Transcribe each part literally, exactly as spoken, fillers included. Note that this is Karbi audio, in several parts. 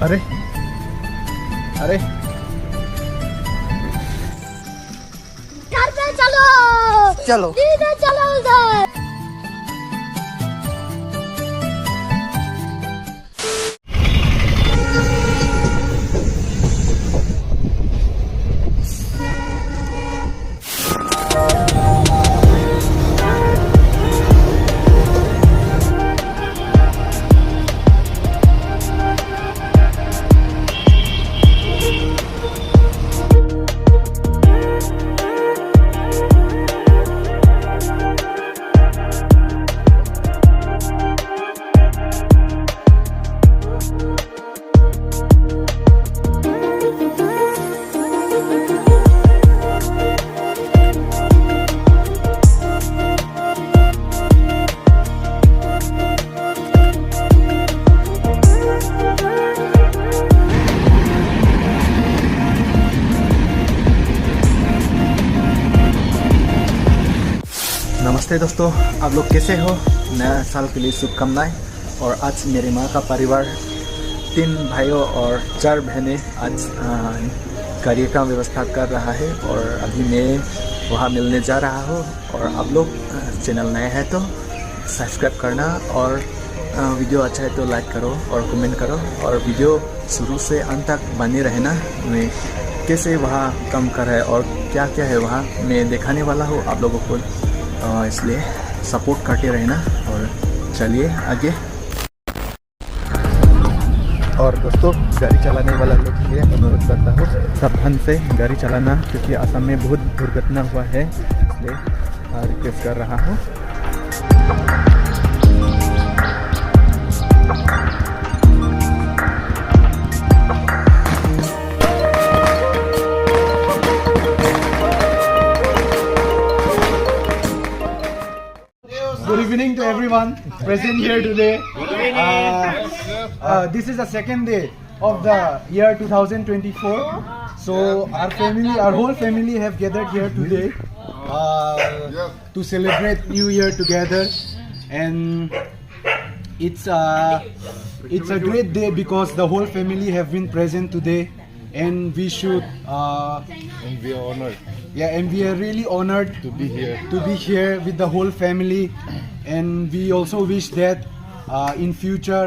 अरे, अरे। घर पे चलो। चलो। सीधे चलो उधर। नमस्ते दोस्तों, आप लोग कैसे हो? नया साल के लिए शुभकामनाएं। और आज मेरे माँ का परिवार, तीन भाइयों और चार बहनें आज, अ, गाड़ी का व्यवस्था कर रहा है और अभी मैं वहाँ मिलने जा रहा हूँ। और आप लोग, अ, चैनल नया है तो सब्सक्राइब करना और, अ, वीडियो अच्छा है तो लाइक करो और कमेंट करो और वीडियो शुरू से अंत तक बने रहना। मैं कैसे वहाँ काम कर रहा है और क्या क्या है वहाँ मैं दिखाने वाला हूँ आप लोगों को, अ, इसलिए सपोर्ट करते रहना। और चलिए आगे। और दोस्तों, गाड़ी चलाने वाला लोग के लिए अनुरोध करता हूँ, सावधान से गाड़ी चलाना, क्योंकि असम में बहुत दुर्घटना हुआ है, इसलिए, अ, रिक्वेस्ट कर रहा हूँ। Good evening to everyone present here today. Uh, uh, this is the second day of the year two thousand twenty-four. So our family, our whole family have gathered here today, uh, to celebrate New Year together, and it's, uh, it's a great day because the whole family have been present today, and we should, uh, And we are honored yeah, and we are really honored to be here. To be here with the whole family, and we also wish that, uh, in future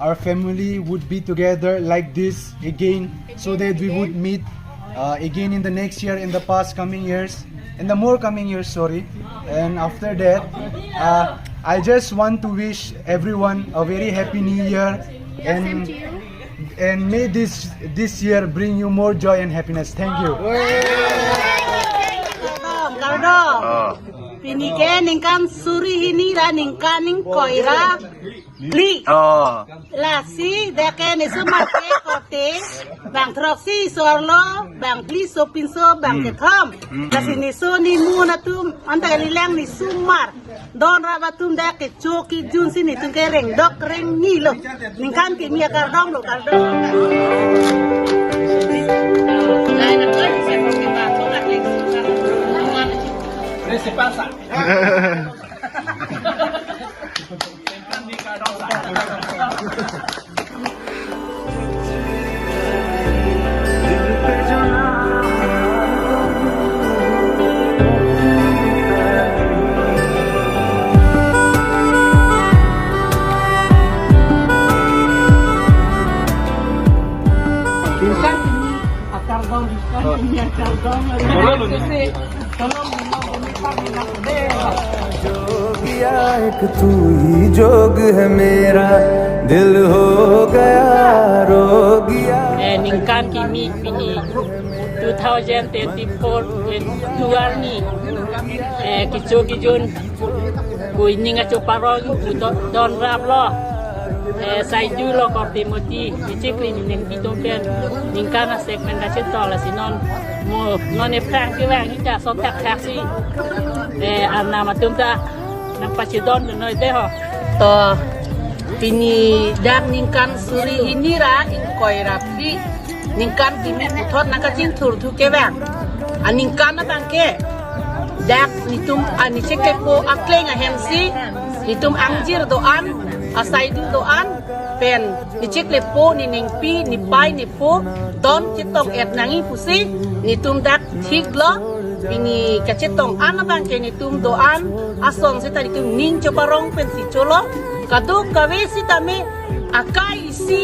our family would be together like this again, so that we would meet, uh, again in the next year, in the past coming years, in the more coming years, sorry. And after that, uh, I just want to wish everyone a very happy New Year, and and may this this year bring you more joy and happiness. Thank you. Kardom, kardom. Pini ke ningkan suri hini ra ningkan ingkoi ra phli. Oh. Lasi dak ke neso mate korte bang throksi so arlo, bang phli so pinso, bang kethom. Lasi neso nimun atum anta kalilang nesomar. Don rap atum dak kecho kejun si netum ke rengdok rengni lo. Ningkan kimi akardom lo, kardom. Ningkan kimi akardom, ningkan kimi akardom. जो किया एक तू ही जोग है मेरा, दिल हो गया रोगिया। Eh, ningkan kimi pini two thousand twenty-four, eh, two arni. Eh, kecho kejun, ko ining acho parong, ko do-, don rap lo. Eh, saiju lo korte moti, ichikli ni neng pitom pen. Ningkan asek pen kachetong lasi non. Mo, non ephrang kevang ita so thakthak si. Eh, arnam atum ta nangpachedon dunoi de ho. To, pini dak ningkan suri hini ra ingkoi ra phli. Ningkan kimi puthot nangkachingthurthu kevang. Aningkan abang ke dak netum anicheklepo akleng ahem si netum angjir do-an asai dun do-an pen, nechiklepo, nenengpi, nepei, nepo, don chetong-et nangji pusi netum dak thiklo. Pini kachetong an abang ke netum do-an ason seta netum ning cheparong pensi cholo. Kadokave sitame akai isi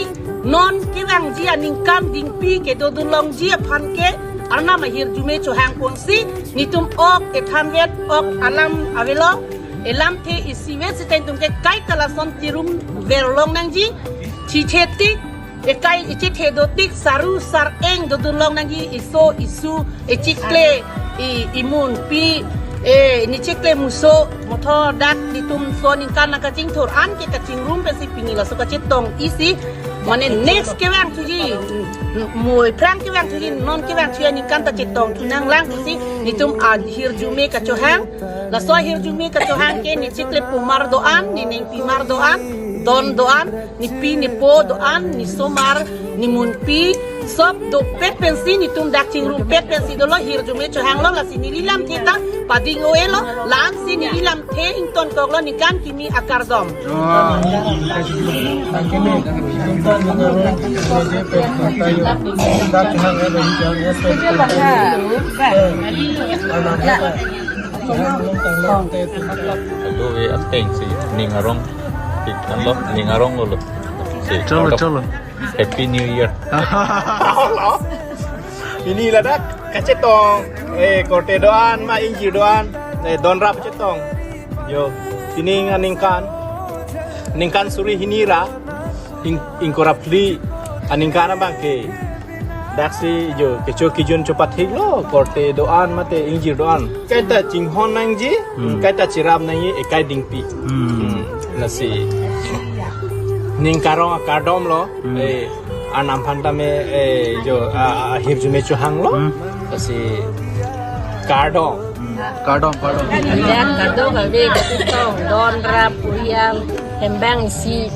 non kevangji aningkan dingpi kedodun longji aphan ke Arnam ahirjume chohangponsi netum ok ethanvet, ok alam avelo, elamthe isivet sita netum ke kaita lason chirum verlong nangji, chichetik, ekai ichethe dotik, saru sareng dodun long nangji, iso isu, echikle, i imunpi, e nechikle muso, mothor dak netum so ningkan nangkachingthur an ke kachingrum pensi pini laso kachetong isi, mane next kevangthuji, moi phrang kevangthuji, non kevangthuji aningkan ta chetongthu nanglang pusi netum ahirjume kachohang. Laso ahirjume kachohang ke nechiklepomar do-an, nenengpimar do-an, don do-an, nepi nepo do-an, nesomar, nemunpi, sop dopet pensi netum dak chingrumpet pensi dolo, hirjume chohanglo, lasi neli lamthe ta pading-o-elo, la-ansi neli lamthe ingtonkoklo, ningkan kimi akardom. Kadokave atengsi ning arong thik anlo, ning arong lo. Si, Cholo, cholo. Happy New Year. Olo. Pini ladak kachetong, eh, korte do-an ma ingjir do-an, eh, donrap chetong. Yo, pini aningkan, ningkan suri hini ra, ing-, ingkoi ra phli aningkan abang ke daksi jo kecho kijun chopathiklo, korte do-an mate ingjir do-an. Kaita chinghon nangji, Hmm. kaita chiram nangji, ekai dingpi. Hmm. Hmm. Lasi ning karong akardom lo, Hmm. eh, Arnam aphan tame, eh, jo, ah, ah, hirjume chohanglo. Hmm. Lasi kardom. Hmm. Kardom, kardom. Ya, kadokave kachetong, donrap, puriang, hembang isi.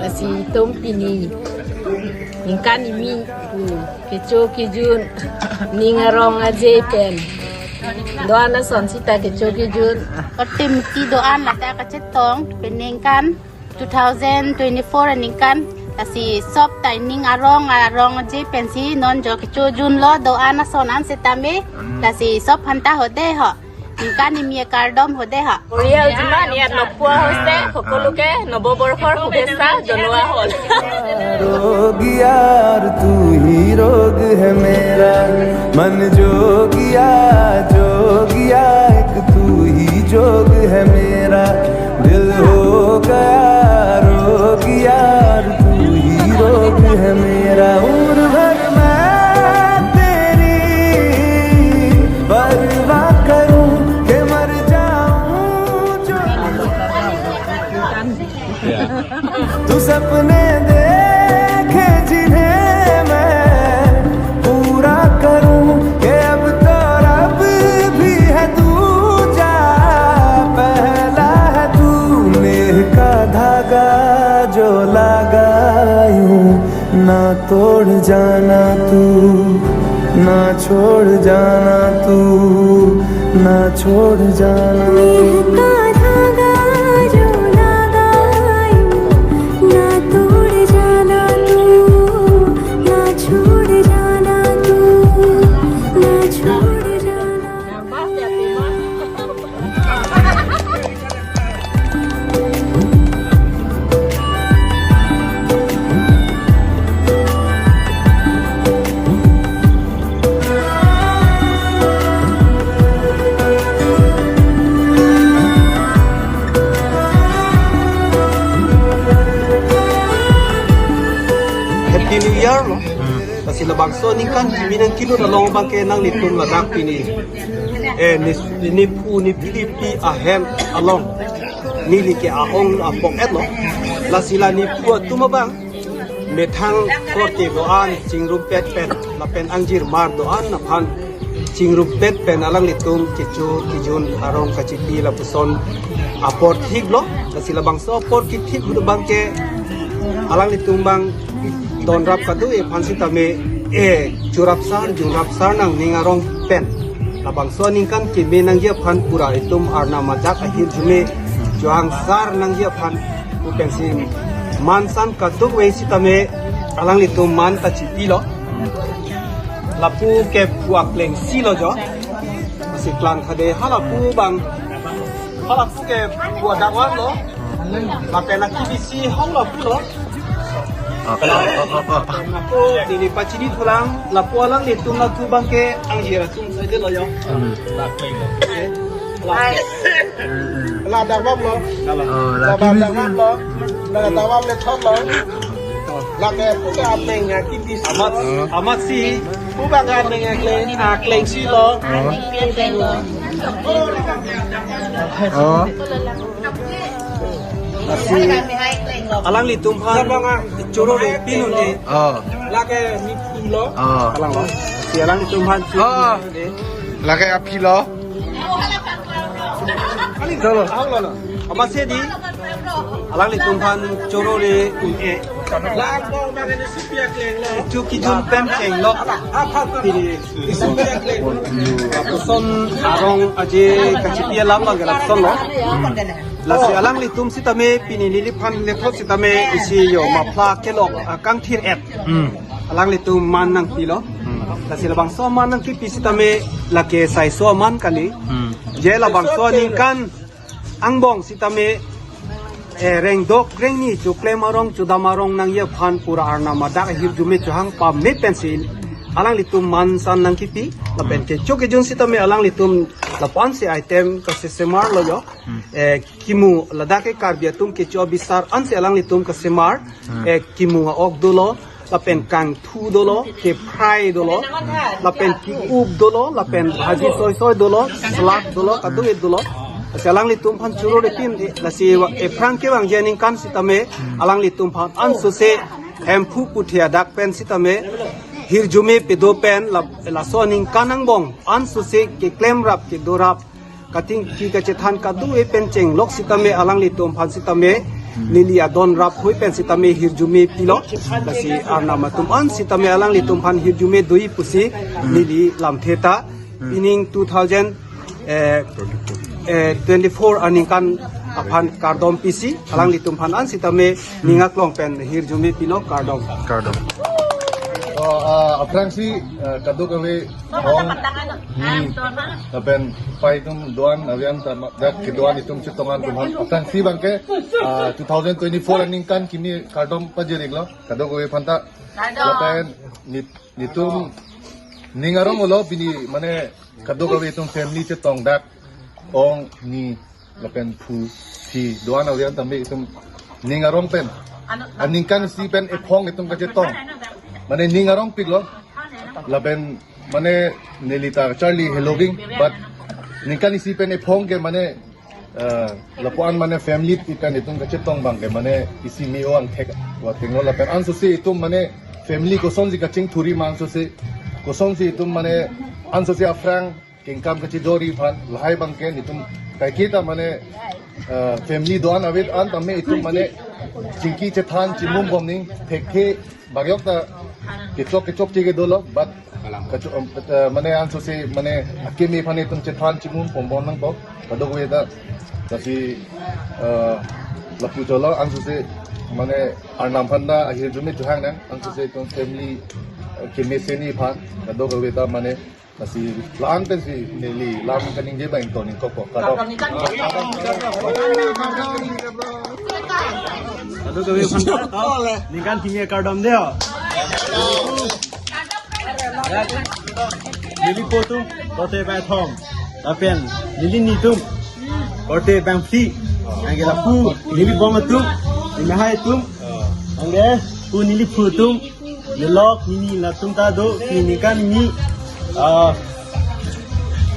Lasi netum pini ningkan kimi, hmm, kecho kijun, ning arong aje pen do-an ason sita kecho kijun. Korte mati do-an lata kachetong, pen ningkan two thousand twenty-four aningkan, lasi sop ta ning arong arong aje pensi non jo kecho junlo do-an ason an setame, lasi sop aphan ta hode ho. Ningkan kimi akardom hode ho. পৰি আহিল যিমান ইয়াত লগ পোৱা হৈছে, সকলোকে নৱবৰ্ষৰ শুভেচ্ছা জনোৱা হ'ল। रोग यार तू ही रोग है मेरा, मन जोगिया जोगिया एक तू ही जोग है मेरा, दिल हो गया रोग यार तू ही रोग है मेरा, उम्र भर मैं तेरी परवाह करूं के मर जाऊं जो तू सपने देखे जिन्हें मैं पूरा करूं, के अब तो रब भी है दूजा, पहला है तू। नेह का धागा जो लगा यूं, ना तोड़ जाना तू, ना छोड़ जाना तू, ना छोड़ जाना। नेह का धागा जो लगा यूं, ना तोड़ जाना तू, ना छोड़ जाना तू, ना छोड़ जाना। Happy New Year lo. Lasi labangso aningkan kimi nangkilut along abang ke nanglitum ladak pini, eh, ne, nephu nephli pi ahem along neli ke a-ong apok-etlo. Lasi la nephu atum abang methang korte do-an chingrumpet pen lapen angjirmar do-an aphan chingrumpet pen alanglitum kecho kijun arong kachipi lapuson apor thiklo. Lasi labangso apor kethik ahut abang ke alanglitum abang donrap kado-e aphan sitame, eh, churap sar junrap sar nang ning arong pen labangso aningkan keme nangji aphan pura itum Arnam ajak ahirjume chohang sar nangji aphan Pensi mansan kadokave sitame alanglitum man ta chipilo. Lapu ke phu akleng si lo jo. Lasi klang khade halapu bang. Halapu ke phu adakvam lo. Lapen aki bisi hong lapu lo. Lapu neli pachini thulang lapu alanglitum lapu bang ke angjir atum saide lo jo. Hmm. Ladak bab lo. Oh, laki bisi. Ladak bab lo. Ladak bab le thot lo. Lake puka apleng ya kitis. Amat, amat si. Puka apleng ya kleng, ah, kleng si lo. Oh. Oh. Lasi alanglitum aphan choro le pinun de. Oh. Lake ni pulo. Oh. Alang lo. Si alanglitum aphan choro. Oh. Lake aphi lo. Cholo. Amatsi di alanglitum aphan choro le un-e. Chu kijun pen chenglok. Pini lapuson arong aje kachipi alam bang lapuson lo. Lasi alanglitum sitame pini neliphan lethot sitame isi yo mapla kelok, ah, kangthir et. Hmm. Alanglitum man nangpilo. Hmm. Lasi labangso man nangkipi sitame lake saiso man kali. Hmm. Je labangso aningkan angbong sitame, eh, rengdok rengni choklem arong chodam arong nangji aphan pura Arnam adak ahirjume chohang pame pensi alanglitum mansan nangkipi lapen kecho kejun sitame alanglitum lapu-an si item kasesemar lo jo. Hmm. Eh, kimu ladak ke Karbi atum kecho abisar ansi alanglitum kasemar. Hmm. Eh, kimu a-ok dolo, lapen kangthu dolo, kefry dolo, lapen ki-up dolo, lapen bhaji soi soi dolo, salad dolo, kadokave dolo. Lasi alanglitum aphan choro le pin, eh, lasi wa-, ephrang kevangji aningkan sitame, alanglitum aphan ansose Hemphu Puthe adak pen sitame hirjume pedo pen la, laso aningkan angbong ansose keklem rap kedo rap katingki kachethan kadokave pen chenglok sitame alanglitum aphan sitame neli adon rap hui pen sitame hirjume pilo. Lasi Arnam atum an sitame alanglitum aphan hirjume doji pusi neli lamthe ta pining two thousand, eh, eh, twenty-four aningkan aphan kardom pisi alanglitum aphan an sitame ning aklong pen hirjume pilo, kardom. Kardom. Oh, ah, aphrangsi, ah, kadokave hong ni lapen pai atum do-an avian ta ma-, dak kedo-an itum chetong-an atum aphan aphrangsi bangke, ah, two thousand twenty-four aningkan kimi kardom pajir-iklo kadokave aphanta. Kardom. Lapen ni, nitum ning arong lo pini mane kadokave itum family chetong dak ong ni lapen phu si do-an avian tame itum ning arong pen aningkan isi pen ephong itum kachetong. Mane ning arongpiklo. Lapen mane neli ta charli heloving, but ningkan isi pen ephong ke mane, eh, lapu-an mane family ikan itum kachetong bangke mane isi me-o angthek wa tinglo lapen ansose itum mane family kosonsi kachingthurji ma ansose, kosonsi itum mane ansose aphrang kengkam kachijorji aphan lahai bangke nitum kaiketa mane, eh, family do-an avet an tame itum mane chingki chethan chimum bom ning thekthe baryok ta kechok kechokche ke dolo, but kacho-, eh, mane ansose mane akeme aphan itum chethan chimum pom bom nangpo kadokave ta. Lasi, eh, lapu cholo ansose mane Arnam aphanta ahirjume chohang nang ansose itum family, eh, kemesen-ji aphan kadokave ta mane lasi la-an pensi neli lam kaningje bang to ningkokpo. Kardom. Kadokave aphanta ningkan kimi kardom dei. Neli phu atum korte bangthom. Lapen neli ni atum korte bangphli. Anke lapu neli bong atum, neli hai atum. Anke pu neli phu atum. Nelok nini latum ta do, nini kan nini, ah,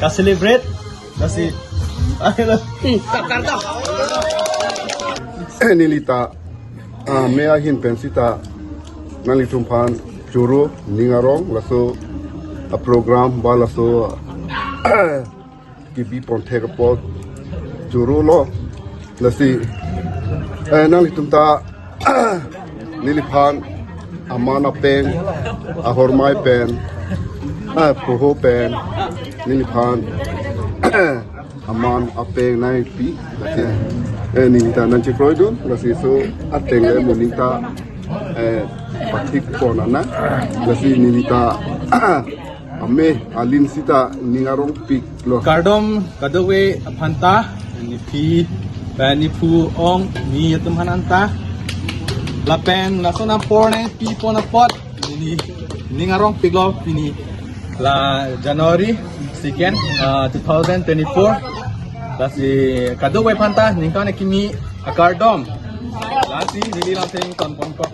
ka-celebrate, lasi. Neli ta, ah, me ahin pen sita, nanglitum aphan choro, ning arong, laso, ah, program, ba laso, ah, kebi pon thek apot choro lo. Lasi, eh, nanglitum ta neliphan aman apeng, ahormai pen, eh, poho pen, neliphan aman apeng nangpi. Lasi Eh, neli ta nangchekroidun, lasi laso ateng le moning ta, eh, pathik pon ana, lasi neli ta ame alin sita ning arongpiklo. Kardom kadokave aphanta, nephi, pen nephu ong, nelitum aphan anta. Lapen lason apor nangpipon apot, neli ning arongpiklo pini la January second, uh, two thousand twenty-four. Lasi kadokave aphanta ningkan kimi akardom. Lasi neli lamthe ingtonpon ko.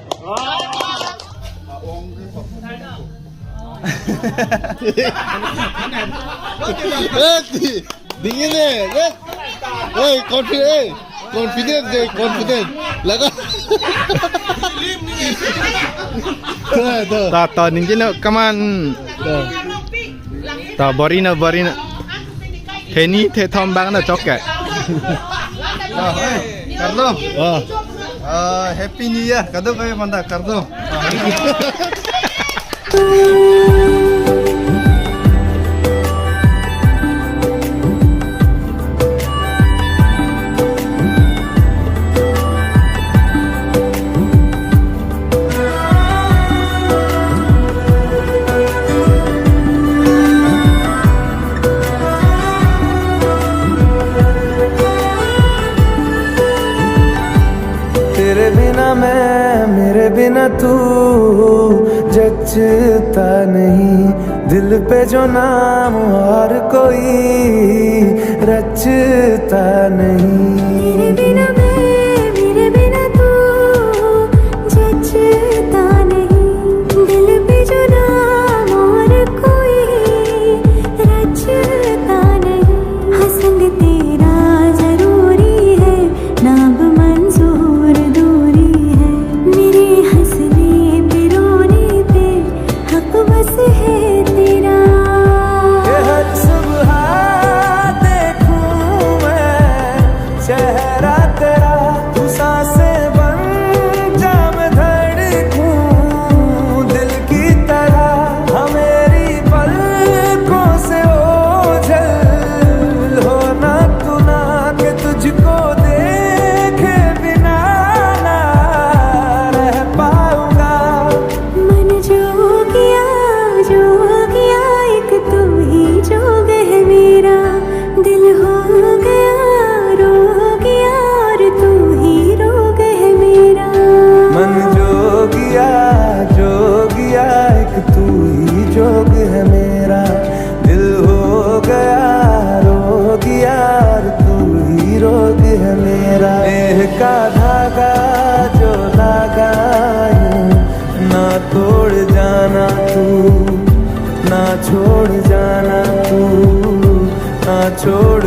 Eh, di-, dingin eh, eh. Eh, confident, eh. Confident, eh, confident. Laga. Tuh, tuh. Ta, ta, ningin no, come on. Tuh. Ta, bor-i no, bor-i no. Theni, thethom bang no chok ke. Ah, eh, kardom. Ah. Ah, Happy New Year. Kadokave aphanta kardom. तेरे बिना मैं, मेरे बिना तू जचता नहीं, दिल पे जो नाम और कोई रचता नहीं। तेरे बिना मैं, मेरे बिना तू जचता नहीं, दिल पे जो नाम और कोई रचता नहीं। हाँ, संग तेरा जरूरी है, नाम मंजूर दूरी है। मेरे हंसने पे रोने पे हक बस है तेरा। ये हर सुबह देखूं मैं चेहरा तेरा, तू सांसें बन जा मैं धड़कूं दिल की तरह। हाँ, मेरी पलकों से ओझल हो ना तू ना, कि तुझको देखे बिना ना रह पाऊंगा। मन जोगिया, जोगिया, एक तू ही जोग है मेरा। दिल हो गया रोगिया और तू ही रोग है मेरा। मन जोगिया, जोगिया, एक तू ही जोग है मेरा। दिल हो गया रोगिया और तू ही रोग है मेरा। नेह का धागा जो धागा यूं ना तोड़ जाना तू, ना छोड़ जाना तू, ना छोड़